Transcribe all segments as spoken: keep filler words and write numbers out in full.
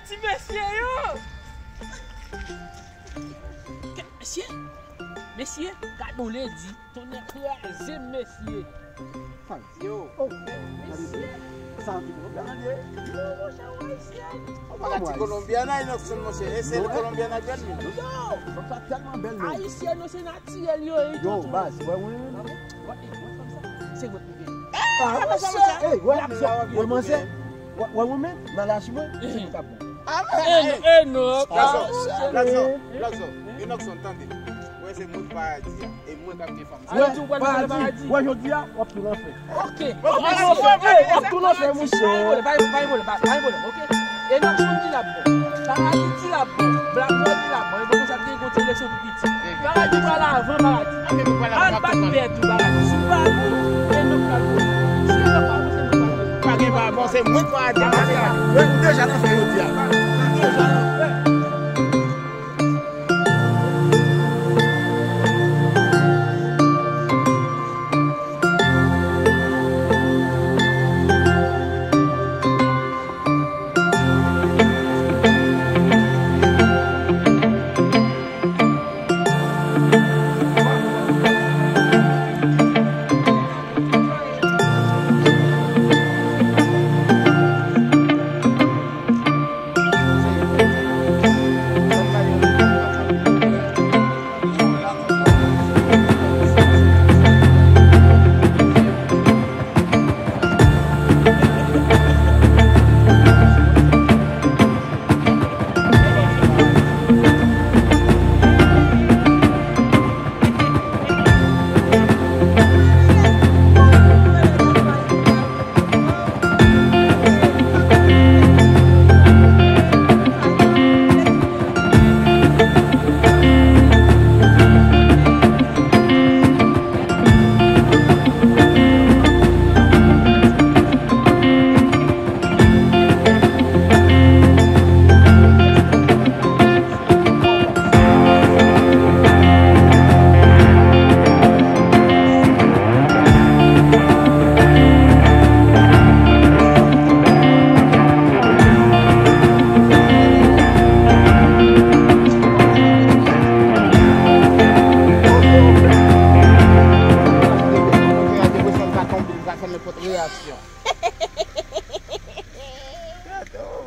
Ti mesye yo! Mesye! Mesye! Gade yon ledi! Tonnè kraze m, mesye! Yo! Oh! Mesye! Sa ki Kolonbyana ye? Yo, monchè, ou ayisyen! Ou pa ka di Kolonbyana, Inockson, monchè. E se Kolonbyana bèl, men. Yo! Sa tèlman bèl, men. Ayisyen, non, se natirèl yo ye. Yo, baz, wè, wè, wè. Se mwen ki gen. Ah, monchè, ey, wè, wè, manzè. Wè, wè, mwen menm, nan laj mwen, se mwen k ap bon. Ah, men, ey, ey, non. Blackson, Blackson, Blackson, Inockson, tande. Wè, se mwen k paradi a, e mwen k ap gen fanm. Wè, paradi, wè, jodi a, w ap tou lanfè. Ok. Ey, w ap tou lanfè, monchè. Pa gen pwoblèm, pa gen pwoblèm, pa gen pwoblèm, ok? Enockson di l ap bon. Paradi di l ap bon. Black Boy di l ap bon. E bon, konsa, te gen yon ti eleksyon pou piti. Paradi pral avan, Paradi. Al bat pèdi, Paradi. Si w pa bon, Enock pral bon. Si Enock pa bon, se mwen k pral bon. Pa gen pa bon, se mwen k pral bon. Mwen deja nan fè jodi a. Mwen deja nan fè.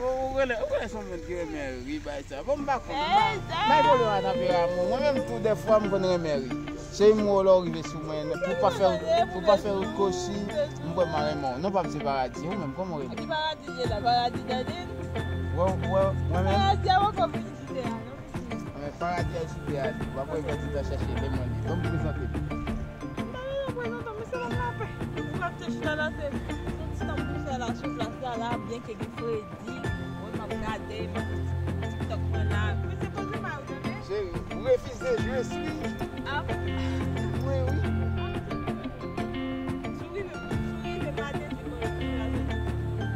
Ou konnen, ou konnen se yon moun ki renmen ri, bay sa. Bon, m pa konn, m pa, bay pwoblèm a tanperaman. Mwen menm tou, dèfwa, m konn renmen ri. Cheri m, wè w lè w rive sou mwen, pou pa fè, pou pa fè wout kochi, m kwè m a renmen w. Non pa m se Paradi, ou menm, kòman w rele? Ki Paradi ye la? Paradi Dadin? Wè, wè, mwen menm. Paradi a poko vini site a, non? Mwen, Paradi a site a, li. W ap wè Pèdi t ap chèche lemon li. Ban m prezante l. M pa bezwen prezante w, men se lòm lapè. Ou ap te chita la, se yon ti tan pou fè la sou plas la, la, byen ke gen fredi. Mwen, m ap gade, m ap TikTok mwen la. Men se koze pa yo, tande. Cheri, ou refize, je suis. Ah. Mwen, wi. Souri, souri, men pa te di mwen, mwen la, se.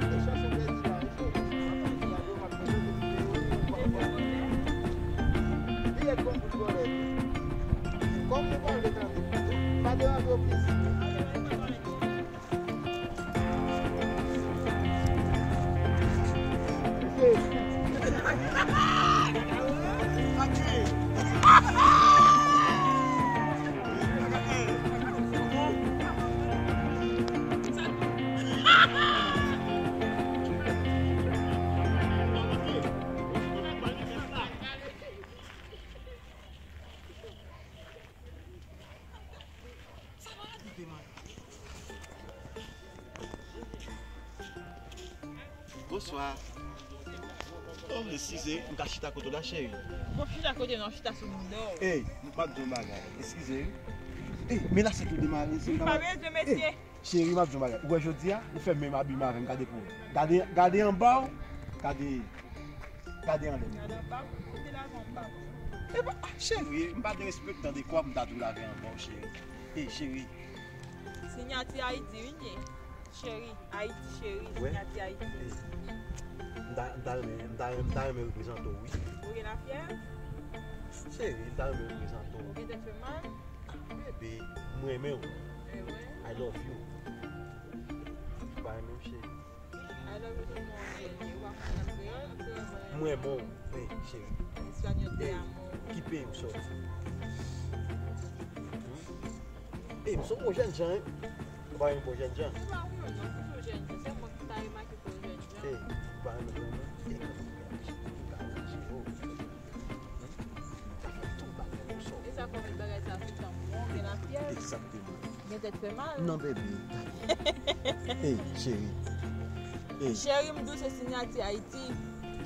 Mechan se pèdi la, wi, cheri. Li ret konn bout vòlè. Kòm ou pa vle tande, pa deranje w plis. Bonswa. Oh, eskize, m ka chita kote w la, cheri? Bon, chita kote non, chita sou bouda w. Ey, m ap di w yon bagay. Eskize, wi. Ey, men la se tou demare, se pa bezwen, mesye. Cheri, m ap di w yon bagay. Ou wè jodi a, ou fè menm abiman avè m, gade pou ou. Gade, gade anba w, gade, gade anlè m. Gade anba m, ou te lave anba m. Epa, ah, cheri, m pa derespektan de kwa m ta dwe lave anba w, cheri. Ey, cheri. Sinyati Ayiti, wi, m ye. Cheri, Ayiti, cheri, sinyati Ayiti. Ey. M ta, m ta renmen, m ta, m ta renmen reprezante w, wi. Ou gen lafyèv? Cheri, m ta renmen reprezante w. Ou gen tèt fè mal? Bebe, m renmen w. Eh ouais. I love you. Ou pa renmen m, cheri? I love you too, mon bébé. Ou pa konn kreyòl? Mwen bon, wi, cheri. Español te amo. Ki peyi m sòti? Ey, m se yon bon jèn jan, wi. Ou pa yon bon jèn jan? Ou pa yon non, ou se yon jèn jan. Se mwen ki ta remake w se yon jèn jan. Ey, ou pa yon non, non. Ey, ou pa manje, oh. Sa fè tout bagay konsa. E sa fè w met bagay sa sou tan. Bon, gen lapyèv. Egzakteman. Gen tèt fè mal. Non, baby. Ey, cheri. Ey. Cheri, m di w se sinyati Ayiti.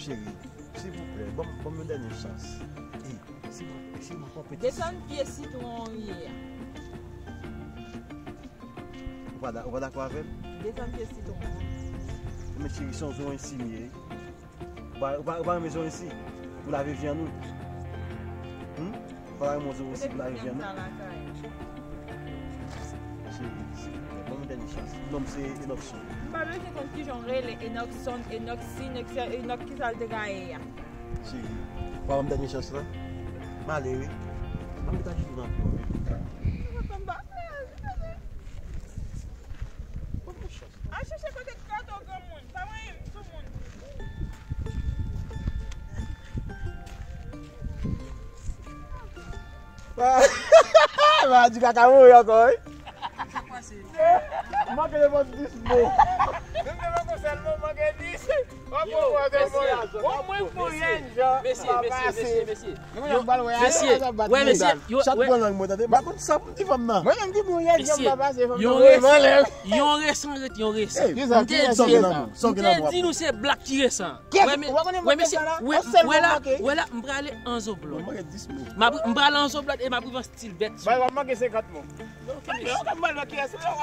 Cheri, silvouplè, ban m, ban m yon dènye chans. Ey, silvouplè, silvouplè. Desann pye sitwon w ye a. Ou pa da-, ou pa dakò avè m? Desann pye sitwon an. Men cheri, se yon, se yon ensimye. Ou pa, ou pa, ou pa renmen zon isi pou lave vyann ou? Hmm? Ou pa renmen zon isi pou lave vyann ou? Cheri, silvouplè, ban m yon dènye chans. Non m se Enokson. M pa bezwen konn kijan w rele, Enokson, Enoksin, Enok kisa l te ka ye a. Cheri, ou pa ban m dènye chans lan? M ale wi. Pa met aji nan pye w. Al chèche kote kato granmoun. Pa mwen menm sou moun. Madi kaka mouri ankò, wi. Manke de bon dis mo. Menm de bon sèlman manke dis. Yo, mesye, bon, mwen pou mesye, mesye, mesye, mesye, mesye. Yo, mesye, wè, mesye, yo, wè, mesye, yon resan, resan ret yon resan. M te di, m te di nou se blak ki resan. Wè, me-, wè, mesye, wè, wè la, wè la, m prale an zoblòd. M ap, m prale an zoblòd e m ap rive an stil bèt sou.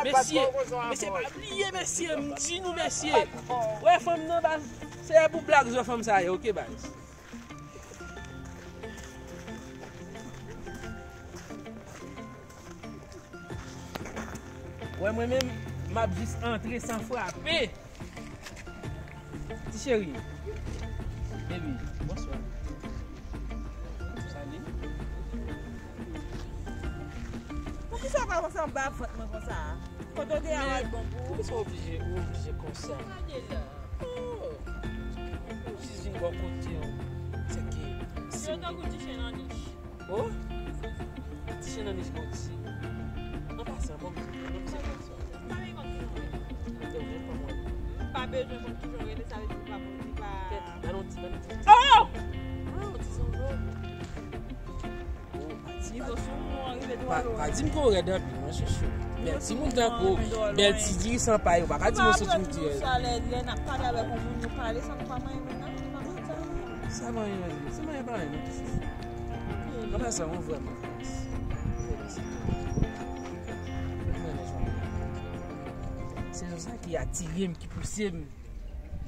Mesye, mesye, pa bliye, mesye, m di nou, mesye. Wè, fanm nan, baz, se pou blag zò fanm sa ye, oke, baz. Wè, mwen menm, m ap jis antre san frape. Ti cheri. Baby, bonswa. Salut. Poukisa w pa panse anba vant mwen konsa a? Kote w te a w al bon pou ou? Poukisa w oblije, ou oblije konsa? Gade la. Oh. Ou jis vin bò kote w. Se ke si yo tankou ti chen nan nich. Oh? Ti chen nan nich bò ti. An pasan, bon, bon, se konsa. M pa bezwen konn kijan w rele, sa vle di ou pa konn, li pa. Kèt, ba nou ti, ba nou ti. Oh! Oh, ti sanble. Oh, pa di, pa di. Pa, pa di m ko rèd anpil, non, chouchou. Bèl ti moun tankou, bèl ti dirijan pa yo, pa ka di m sou ti dirijan. Sa lè, lè n ap pale avèk yon moun, nou pale san nou pa manyen moun nan, nou pa konn sa. Sa manyen, se manyen pa anyen, non. An pasan, ou vrèman. Se rezon sa ki atire m, ki pouse m.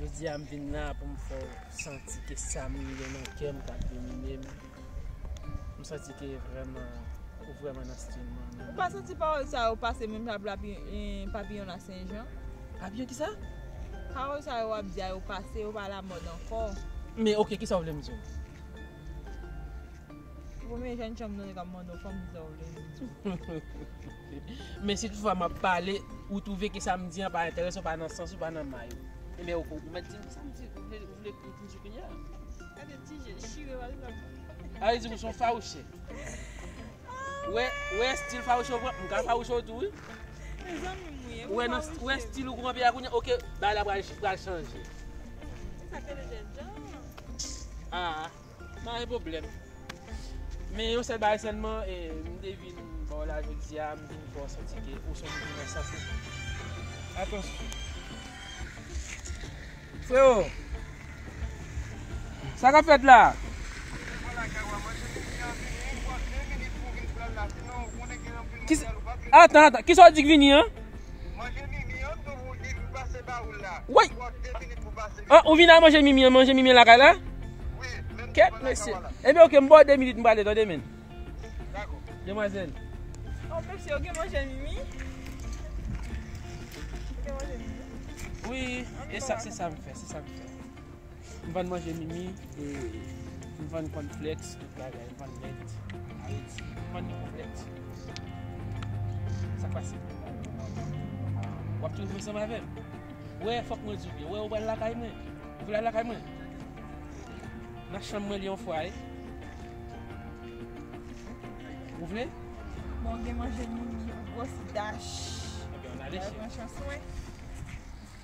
Jodi a, m vin la pou m fè w santi ke sa m gen nan kè m k ap domine m. M santi ke vrèman, ou vrèman nan stil mwen. Ou pa santi pawòl sa yo pase menm jan ak lapi-, eh, papiyon la Sen Jan? Papiyon kisa? Pawòl sa yo w ap di a yo pase, yo pa lamòd ankò. Men oke, kisa w vle m di w? Premye jèn jan m tande k ap mande w fanm, kisa w vle m di w? Men si toutfwa m ap pale, ou twouve ke sa m di an pa enterese w, pa nan sans ou, pa nan may ou. Ebyen, ou, ou mèt di m sa m di, ou vle, ou vle, ou vle di kounye a. Gade ti je chire, pa egzanp. A, li di m ou se yon fawouchè. Wè, wè estil fawouchè ou pran, m ka fawouchè ou tou, wi. Mezanmi, m wi, e pou fawouchè. Wè nan, wè estil ou pran pye a kounye a, oke, bagay la pral, pral chanje. Sa k rele jèn jan. Ah. Pa gen pwoblèm. Men yon sèl bagay sèlman, e, m te vin ba w la jodi a, m vin fè w santi ke ou se yon moun ki nan sans ou. Atansyon. Frewo! Sa k ap fèt la? Kisa, atan, atan, kisa w di k vini an? Manje mimi an, tou pou di pou pase ba ou la. Woy! Ou ap de minit pou pase. Ah, ou vin al manje mimi an, manje mimi an lakay la? Wi, men kèt, mesye. Ebyen, oke, m ba w de minit, m prale, tande, men. Dakò. Demwazèl. Oh, mesye, ou gen manje mimi? Ou gen manje mimi? Wi, e sa, se sa m fè, se sa m fè. M vann manje mimi, e m vann kònflèks, tout bagay, m vann lèt, areti, m vann li konplèt. Sa k pase? W ap toujou ansanm avè m? Wè, fòk mwen di w byen. Wè, ou pral lakay mwen? Ou vle al lakay mwen? Nan chanm mwen li yon fwa, wi. Ou vle? Bon, gen manje moun gwo si dach. Ebyen, ann ale, cheri. Pran chans mwen.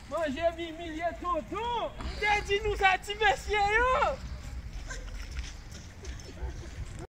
Manje m imilye tonton. M te di nou sa, ti mesye yo.